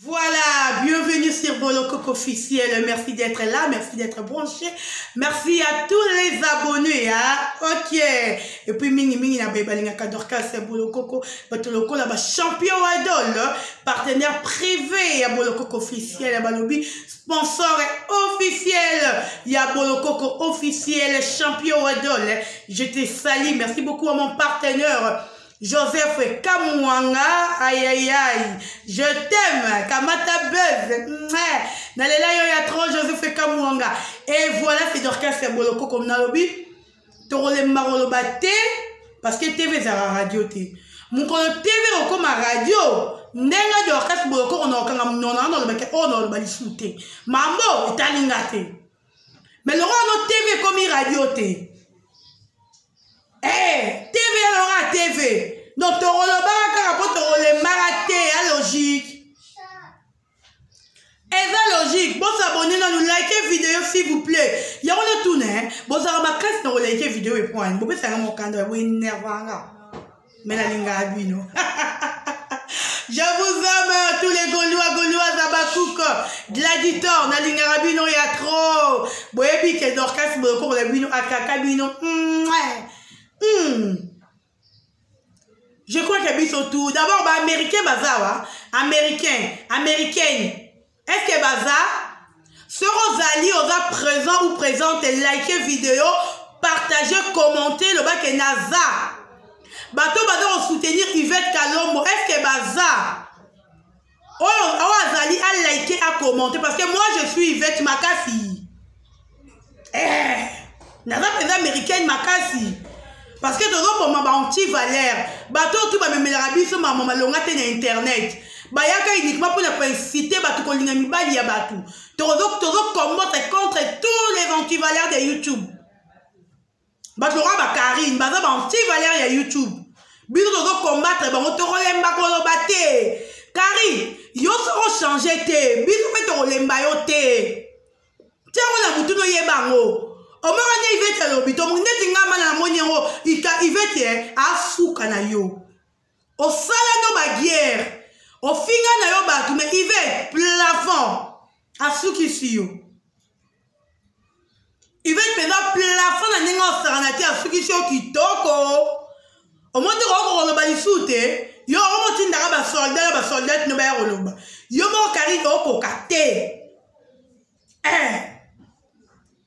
Voilà, bienvenue sur Bolokoko officiel. Merci d'être là, merci d'être branché. Merci à tous les abonnés. Hein? Ok. Et puis, mingi mingi na balinga Dorcas Bolokoko, bato lokola ba champion idol, partenaire privé ya Bolokoko officiel ya balobi, sponsor officiel ya Bolokoko officiel, champion idol. Je te salue. Merci beaucoup à mon partenaire. Joseph Kamwanga, aïe aïe aïe, je t'aime, Kamata Buzz, nalela yo ya trop Joseph Kamwanga. Et voilà, c'est Dorcas Boloko comme nalobi, tokolemba koloba te, parce que TV ezalaka radio te. Mokolo TV okoma radio, ndenge Dorcas Boloko konokanga monoko na nalobaki oyo naloba lisusu te. Mambo etali nga te. Mais lokola no TV ekomi radio te. Eh, TV alora TV. Donc tokolobaka kaka mpo tokolembaka te ya logique. Eza logique. Bosabone nanu, like video s'il vous plaît. Yango na tuna eh. Bozalaka makasi na kolike video epoani. Bopesaka mokanda ya boenervanga. Mais nalingaka bino. Je vous aime tous les Gaulois, Gaulois, Abakouk, Gladiator, nalingaka bino ya trop. Boyebi ke Dorcas Boloko na bino akaka bino. Je crois que biso tout. D'abord ba américain baza wa, américain, américaine. Est-ce que baza soki ozali oza présent ou présente, like vidéo, partager, commenter, loba ke naza. Bato baza kosoutenir Yvette Kalombo, est-ce que baza? Oyo oyo azali a like, a commenter parce que moi je suis Yvette Makasi. Eh, naza mpenza américaine makasi. Parce que tozoboma ba anti-valeur. Bato oyo tu bamemelaka biso mama malonga te na internet. Bayaka uniquement mpona koinciter bato kolinga mibali ya bato. Tozokombattre contre tous les anti-valeurs de YouTube. Bato lokola ba Karine, baza ba anti-valeur ya YouTube. Biso tozokombattre bango, tokolemba koloba te. Karine, yo soko changer te, biso mpe tokolemba yo te. Tiango na mutu noyeba yango. Omaka nde Yvette alobi, to neti nga mana namoni yango, ika Yvette asuka na yo. Osala no ba guerre, ofinga na yo bato, mais Yvette plafond asukisi yo. Yvette mpenza plafond na ndenge osaka na te asukisi yo kitoko. Omoni te kokoka koloba lisusu te, yo okomotindaka ba soldat na ba soldat no baya koloba. Yo moko Karine okoka te.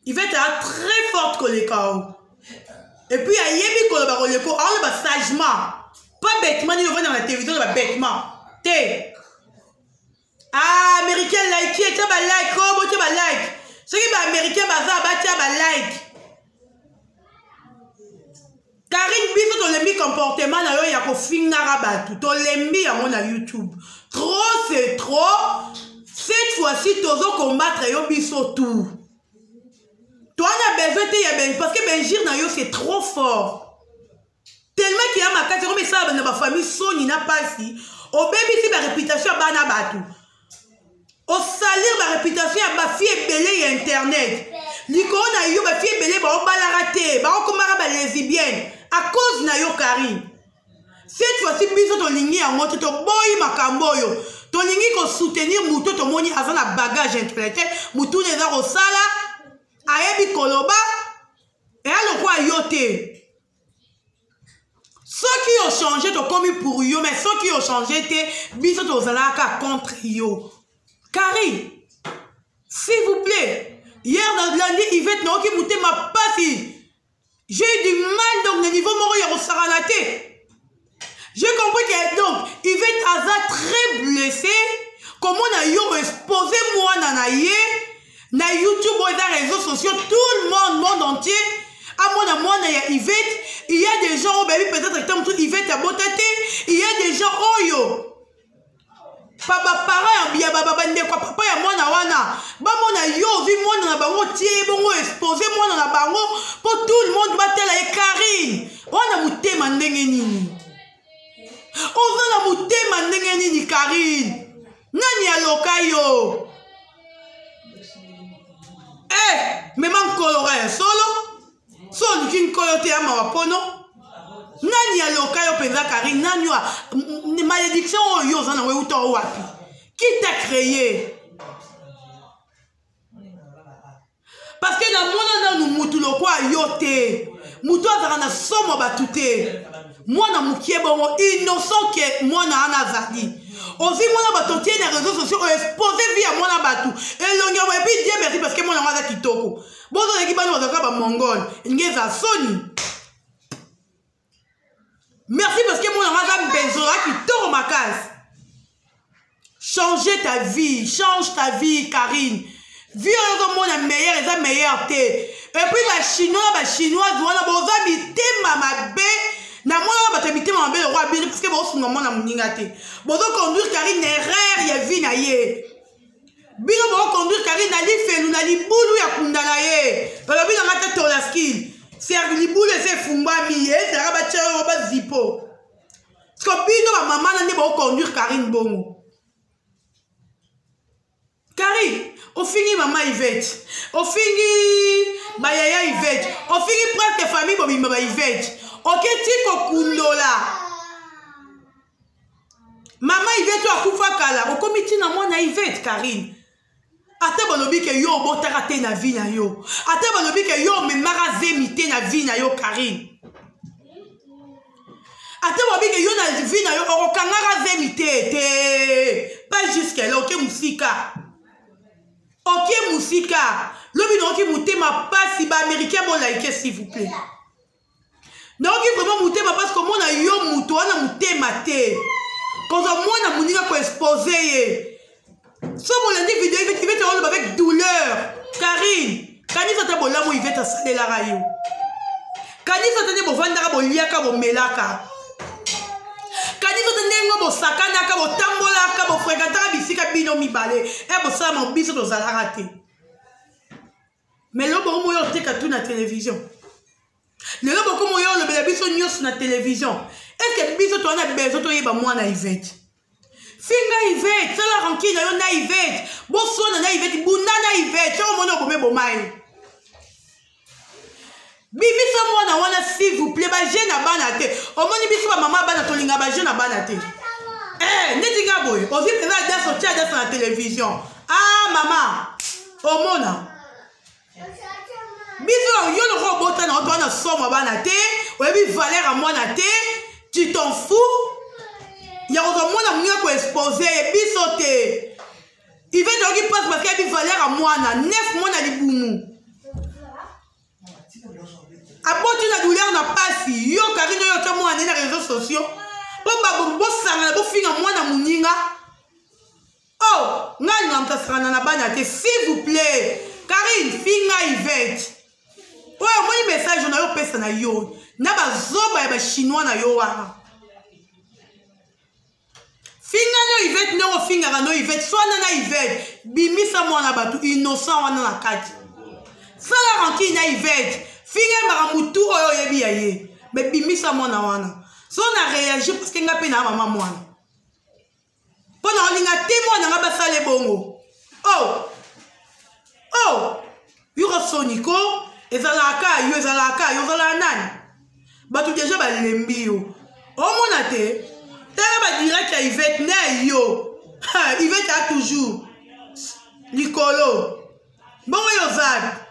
Yvette a très forte koleka o. Et puis ayebi koloba koleko, aoloba sagement. Pas bêtement ni ovanda na télévision ba bêtement. Te. Ah, américain like, tia ba like, oh botia ba like. Soki ba américain baza batia ba like. Karine biso tolembi comportement na yo ya kofingaka bato, tolembi yango na YouTube. Trop c'est trop. Cette fois-ci tozo combattre yo biso tout. Toi na besoin te ya ben parce que benjir na yo c'est trop fort. Tellement qu'il y a makasi comme ça na ba famille soni na pasi, obebisi ba réputation ya bana bato. Osalir ba réputation ya ba fille ebele ya internet. Likolo na yo ba fille ebele ba obalaka te, ba okomaka ba lesbienne à cause na yo Karine. Cette fois-ci biso tolingi yango te, toboyi makambo oyo. Tolingi ko soutenir mutu tomoni aza na bagage intellectuel, mutu eza kosala, ayebi koloba, eya lokola yo te. Soki yo changer tokomi pour yo, mais soki yo changer te, biso tozalaka contre yo. Karine, s'il vous plaît, hier na lundi Yvette naoki motema pasi. J'ai eu du mal donc na niveau moko ya kosakana te. J'ai compris que donc Yvette aza très blessée. Comment na yo exposer mwana na ye na YouTube ou dans les réseaux sociaux, tout le monde, monde entier. À moi, moi, il y a Yvette, il y a des gens, oh, ben, peut-être que tout Yvette a beauté, il y a des gens, oh yo. Papa, parent, ya baba, bande quoi, papa ya mwana wana. Ba mona yo, vi mwana na bango, tie bongo, exposer mwana na bango, pour tout le monde batela et Karine. Wana mutema ndenge nini? Oza na mutema ndenge nini, Karine? Nani aloka yo? Eh, mema nkolo ya solo. So oluki nkolo te ya mawa pono. Nani aloka yo mpenza, Karine? Nani wa malédiction oyo yo oza nango euta wapi? Qui t'a créé? Parce que namona nanu mutu lokwa yo te, mutu azalaka na somo bato te, mwana mokie bongo innocent ke mwana wana azali. Ozwi mwana bato otie na réseau sociaux, oexpose vie ya mwana bato, elongi yango. Et puis Dieu merci parce que mwana yango aza kitoko. Bozalaki bana bazalaka bamongole, elingi eza soni. Merci parce que mwana yango aza mbenzo, aza kitoko makasi. Change ta vie, change ta vie, Karine. Vie oyo ozomona meilleur eza meilleur te. Et puis bachinois, bachinoise wana boza mitema mabe. Na mwana wana bato ya mitema mabe lokwa bino, parce que bosunga mwana moninga te. Bozoconduire Karine na erreur ya vie na ye. Bino bokoconduire Karine na lifelu, na libulu ya kunda na ye. Balobi na nga te tola skill. Serge libulu ese efungwami, ezalaka batia oyo bazipo. Parce que bino ba mama na nde bokoconduire Karine bongo. Karine, ofingi mama Yvette, ofingi bayaya Yvette, ofingi presque famille bobimba ba Yvette. Oketi kokundola mama Yvette oyo akufa kala, okomi ntina mwana Yvette. Karine, ata balobi ke yo obotaka te na vie na yo, ata balobi ke yo omemaka zemi te na vie na yo, Karine, ata balobi ke yo na vie na yo okokangaka zemi te te, pas jusque là. Oke mosika, oke mosika. Lobi naoki motema pasi. Baaméricain, bolike s'il vous plaît. Naoki vraiment motema pasi komona yo moto wana motema te, kozwa mwana moninga koexpose ye. So bolandi video, Ivete, Ivete oloba avec douleur. Karine, kanisa ata bolamu Ivete asalelaka yo, kanisa ata nde bovandaka, boliaka, bomelaka, kanisa ata ndenge bosakanaka, botambolaka, bofrekantaka bisika bino mibale, e bosalama biso tozalaka te. Mais lelo bokomoya oteka tu na télévision, lelo bokomoya olobela biso nyonso na télévision. Est-ce biso toza na besoin toyeba mwana Ivete? Finga Ivete, sala rancune na yo na Ivete, boswana na Ivete, bunda na Ivete. Soki omoni obome, boma ye. Bimisa mwana wana s'il vous plaît. Baje na bana te, omoni biso bamama bana tolinga baje na bana te. Eh, neti nga boye, ozwi mpenza adresse, otia adresse na télévision. Ah mama, omona biso yo loko obota na oto wana somo bana te, oyebi valeur ya mwana te, tu t'en fous ya kozwa mwana moninga koexpose ye. Biso te. Ivete oyoki mpasi parce que ayebi valeur ya mwana. 9 mwana libumu, aboti na douleur, na pasi. Yo Karine, oyo otya mwana na réseaux sociaux mpo bosangana bofinga mwana moninga. Oh, ngai alinga moto asangana na bana te. S'il vous plaît, Karine, finga Ivete. Oyo omoni message na yo, opesa na yo na bazoba ya bachinois na yo wana. Finga no Ivete ndenge ofingaka no Ivete, swana na Ivete, bimisa mwana bato innocent wana na kati, sala rancune na Ivete, finga makambo tu oyo oyebi ya ye, me bimisa mwana wana. So na réagir parce que nga mpe na mama mwana, mpo na olinga te mwana nga basala ebongo. Oh oh, yoko soni ko ezalaka yo, ezalaka yo, ozalaka nani? Bato deja balembi yo, omona te. Tala badirect ya Ivete na yo. Ivete a toujours likolo bongo, yo oza.